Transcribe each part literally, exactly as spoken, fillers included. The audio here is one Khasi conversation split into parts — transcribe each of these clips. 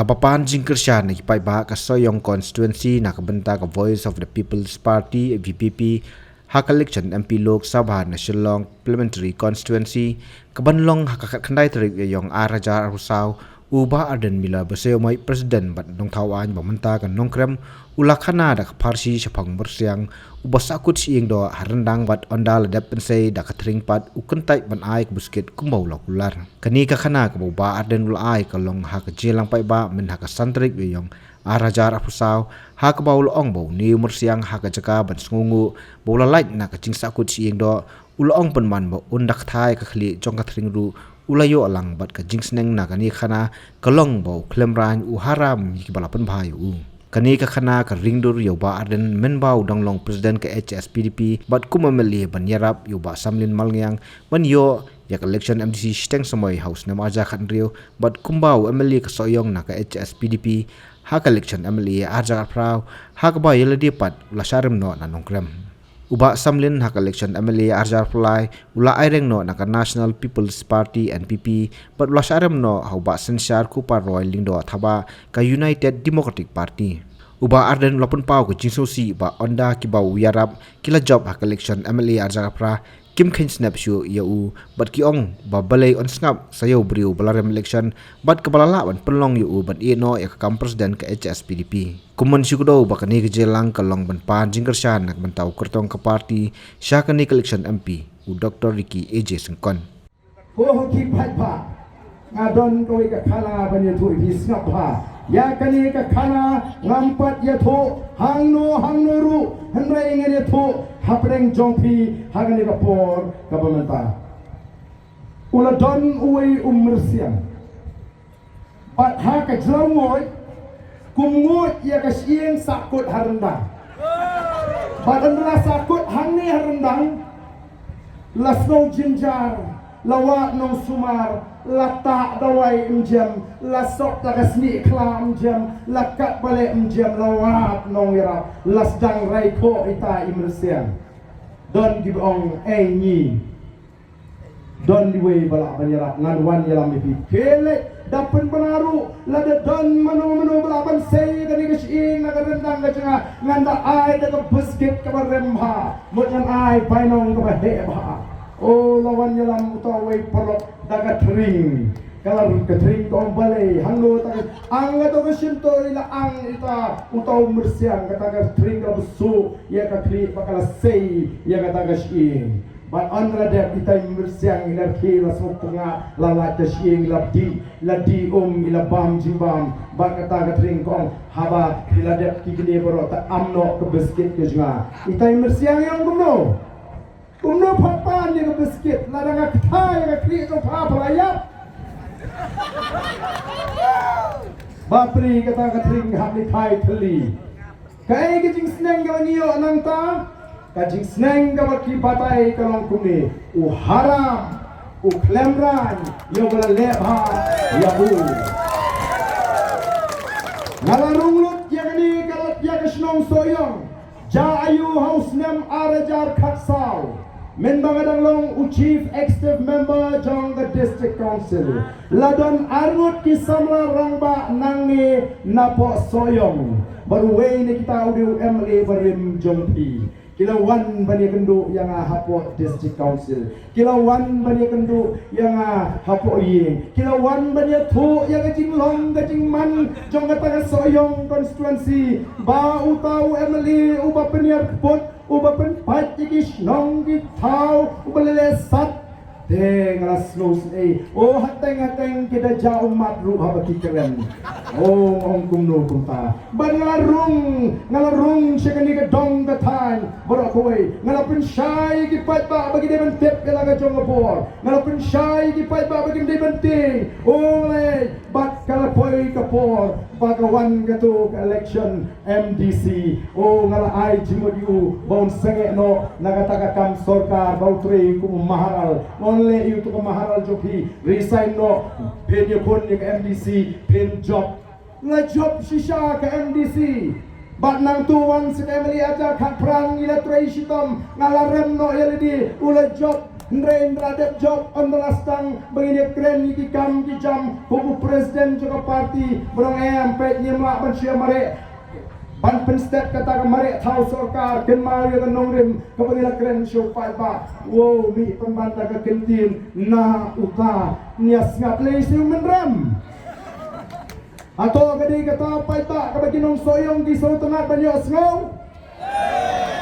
Ba pan jingkyrshan na ki paidbah ka Sohiong constituency na ka bynta ka Voice of the People's Party, V P P, ha ka election M P Lok Sabha na Shillong Parliamentary Constituency, ka ban long ha ka khatkhyndai tarik Ïaiong ar hajar arphew saw, u Bah Ardent Miller Basaiawmoit, President bad nongthaw aiñ ba mynta ka Nongkrem, u la khana da ka pharshi shaphang u myrsiang uba sahkut shyieng doh ha ryndang, bad ynda la dep pynsei da ka tring pat, u kyntait ban ai ka biskit kumba u la kular. Kane ka khana kaba u Bah Ardent u la ai ka long ha ka jingïalang paidbah mynha ka san tarik Ïaiong ar hajar arphew saw, ha kaba u la ong ba une u myrsiang ha ka jaka ban sngewnguh ba u la lait na ka jingsahkut shyieng doh, u la ong pynban ba un da kthai ka khlieh jong ka tring ruh u la ïoh lang, bad ka jingsneng na kane ka khana ka long ba u khlem rain u haram ïa kiba la pynbha ïa u. Kane ka khana ka ringdur ïa u Bah Ardent mynba u dang long President ka H S P D P bad kum M L A ban ïarap ïa u Bah Samlin Malngiang ban ïoh ïa ka election M D C shiteng samoi ha u snem ar hajar khathynriew, bad kumba u M L A ka Sohiong na ka H S P D P ha ka election M L A ar hajar arphew phra, ha kaba ïa lade pat u la shah rem noh na Nongkrem. U Bah Samlin ha ka election M L A ar hajar arphew lai u la aireng noh na ka National People's Party, N P P, bad u la shah rem noh ha u Bah Synshar Kupar Roy Lyngdoh Thabah, ka United Democratic Party. U Bah Ardent u la pynpaw ka jingsngewsih ba ynda kiba u ïarap ki la jop ha ka election M L A ar hajar arphew phra kim kheiñ snep shuh ïa u, bad ki ong ba balei un sngap sa ïa u briew ba la rem election bad kaba la lah ban pynlong ïa u ban ïeh noh ïa ka kam President ka H S P D P. Kum ban shu kdew ba kane ka jingïalang ka long ban pan jingkyrshan na ka bynta u kyrtong ka party sha kane ka election M P, u Doctor Ricky A J Syngkon. Ko ki paidbah, nga don kawei ka khana ban ïathuh ïa phi, sngap bha. Ïa kane ka khana ngam pat ïathuh hangno hangno ruh, hynrei ngan ïathuh hapdeng jong phi ha kane ka por kaba mynta. U la don uwei u myrsiang. Bad ha ka jylliew nguid, kum nguid ïa ka shyieng sahkut ha ryndang. Bad ynda la sahkut hangne ha ryndang, la sngew jynjar, la wad nongsumar, la tah dawai ym jem, la sop da ka snieh khla ym jem, la kat baleh ym jem, la wad nongïarap, la sdang raikhoh ita i myrsiang. Don kiba ong, ei ngi don iwei ba lah ban ïarap, ngan wan ïalam ïa phi. Khie leit, da pynbna ruh, lada don mano mano ba lah ban sei kane ka shyieng na ka ryndang ka jong nga, ngan da ai da ka biskit kaba rem bha, mut ngan ai bainong kaba heh bha. O, la wan ïalam uta uwei paralok da ka tring. Ka la ruh ka tring, ka ong balei, hangno ta ka, ang kato ka shyntur i la ang ita, uta u myrsiang, kata ka tring ka bsuh ïa ka khlieh bad ka la sei ïa kata ka shyieng. Bad ynda la dep, ita i myrsiang i la rkhie, la sngewpyngngad, la lait ka shyieng, i la dih, i la dih um, i la bam jingbam. Bad kata ka tring ka ong, haba phi la dep ki kine baroh, ta am noh ka biskit ka jong nga. Ita i myrsiang i ong kumno? Kumno pha pan ïa ka biskit, lada nga kthai ïa ka khlieh jong pha, pha la ïap. Bapli, kata ka tring hap leit thai thylli. Kaei ka jingsneng kaba ngi ïoh nangta? Ka jingsneng kaba ki batai ka long kumne: u haram, u khlem rain, ïa uba la leh bha ïa u. Nga la rung lut ïa kane ka, ïa ka shnong Sohiong, ja aïu, ha u snem ar hajar khatsaw, mynba nga dang long u Chief Executive Member jong ka District Council. La don arngut ki samla rangbah nangne napoh Sohiong. Bad uwei na kita u dei u M L A barim jong phi. Ki la wan ban ïakynduh ïa nga hapoh District Council. Ki la wan ban ïakynduh ïa nga hapoh ïing. Ki la wan ban ïathuh ïa ka jinglong ka jingman jong kata ka Sohiong constituency, ba uta u M L A uba pynïar kput, uba pynpait ïa ki shnong ki thaw, uba leh leh sat. Te nga la sngewsih, o, hateng hateng ki da jah ummat ruh haba ki kren. O, ong kumno kumta. Bad nga la rung, nga la rung sha kane ka dong ka thaiñ baroh kawei. Nga la pynshai ïa ki paidbah ba ki dei ban tip ïa la ka jong ka bor. Nga la pynshai ïa ki paidbah ba kim dei ban tieng. O lei, bad ka la poi ka por ba ka wan kato ka election M D C. O, nga la ai jingmut ïa u ba un sangeh noh na kata ka kam sorkar, ba u trei kum u maharal. Ngan leh ïa uto ka maharal jong phi, resign noh, phin ïakhun ïa ka M D C, phin jop. La jop shisha ka M D C. Bad nangto wan sha ka M L A ar hajar khatphra, ngi la trei shitom, nga la rem noh ïa lade, u la jop. Hynrei ynda la dep jop, ynda la sdang ba ngin ïa kren ïa ki kam ki jam, kum u president jong ka party, ba ong em, peit, ngim lah ban shu mareh ban pynstep kata ka mareh thaw sorkar, kynmaw ïa ka nongrim kaba ngi la kren sha u paidbah. Wow, mih pynban da ka kyntien na uta, ïa sngap lei siew mynrem. Hato ka dei kata paidbah kaba ki nongsohïong ki sngewtynnat ban ïohsngew?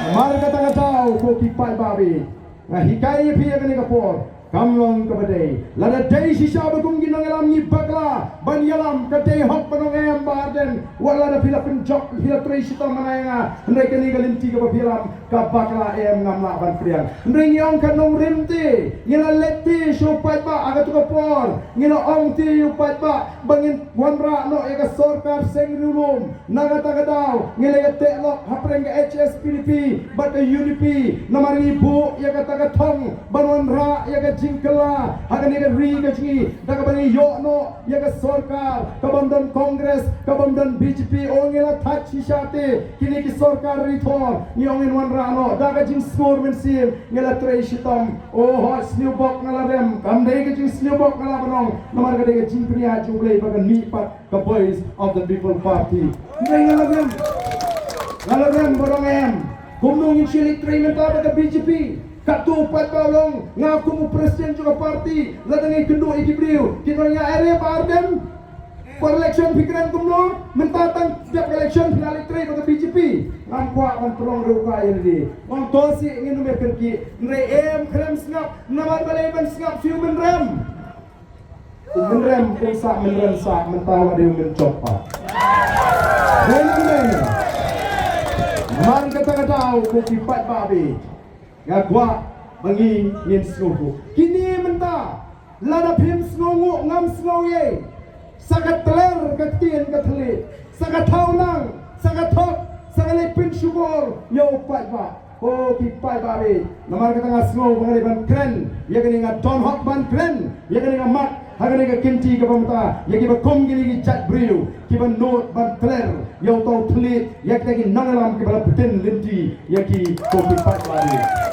Namar kata ka daw ko ki paidbah bad nga hikai ïa phi ïa kane ka por, kam long kaba dei. Lada dei shisha ba kum ki nongïalam ngi bakla ban ïalam, ka dei hok ban ong em Bah Ardent, wat lada phi la pynjop, phi la trei shitom mana ïa nga, hynrei kane ka lynti kaba phi ïalam ka bakla em, ngam lah ban pdiang. Hynrei ngi ong ka nongrim te, ngi la leit te sha u paidbah ha katu ka por, ngi la ong te ïa u paidbah ba ngin wanrah noh ïa ka sorkar seng riewlum. Na kata ka daw ngi la ïa teh lok hapdeng ka H S P D P bad ka U D P, namar ngi buh ïa kata ka thong ban wanrah ïa ka jingkylla ha kane ka ri ka jong ngi, da kaba ngi ïoh noh ïa ka sorkar kabym don Congress, kabym don B J P. O, ngi la thait shisha te, kine ki sorkar ri thor, ngi ong ngin wanrah noh da ka jingsngur mynsiem, ngi la trei shitom. O, hooid, sniewbok nga la rem, kam dei ka jingsniewbok nga la ban ong, namar ka dei ka jingpynïaid jong U Blei ba kan mih pat ka Voice of the People Party. Hynrei nga la rem, nga la rem, ba ong em, kumno ngin shu leit trei mynta bad ka B J P? Katto pat ba long nga kum u president jong ka party, lada ngi kynduh ïa ki briew kin ong ïa, "Are Bah Ardent, por election phi kren kumno, mynta tang dep election phi la leit trei bad ka B J P." Ngam kwah ban pynlong riew ka ïa lade. Ngam to si ngin ym ïa kyrkieh. Hynrei em, khlem sngap, namar balei ban sngap siew mynrem? U mynrem, u sah mynrem sah, mynta wat dei u mynjop pat. Dei mynrem. Man kata ka daw ko ki paidbah bad nga kwah ba ngi ngin sngewthuh. Kine mynta, lada phim sngewnguh ngam sngew ei. Sa ka tler ka ktien ka thylliej, sa ka thaw nang, sa ka thok, sa ka leit pynshukor ïa u paidbah. Ko ki paidbah bad namar kata nga sngew ba nga dei ban kren ïa kane, nga don hok ban kren ïa kane, nga mat ha kane ka kynti kaba mynta ïa kiba kum kine ki jait briew kiba nud ban tler ïa uto u thylliej ïa kita ki nongïalam kiba la btin lynti ïa ki, ko ki paidbah bad.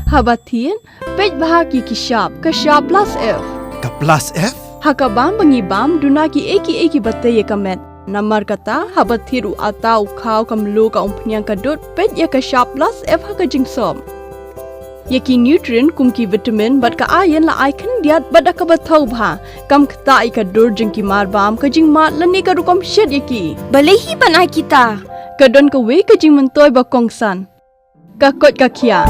Haba thied, peit bha ki ki shap, ka shap plus F. Ka plus F? Ha ka bam ba ngi bam, duna ki ei ki ei kiba tei ïa ka met. Namar kata, haba thied u atta, u khaw, ka mluh, ka umphniang, ka dud, peit ïa ka shap plus F ha ka jingsop. Ïa ki nutrient kum ki vitamin bad ka iron la ai khyndiat bad da kaba thaw bha. Kam ktah ïa ka dur jong ki mar bam, ka jingmad lane ka rukom shet ïa ki. Balei hi ban ai kita? Ka don kawei ka jingmyntoi ba kongsan. Ka koit ka khiah.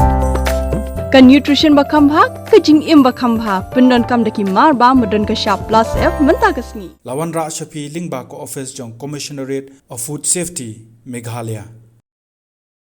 Ka nutrition ba kham bha, ka jingim ba kham bha. Pyndonkam da ki mar bam ba don ka shap plus F mynta ka sngi. La wanrah sha phi lyngba ka office jong Commissionerate of Food Safety, Meghalaya.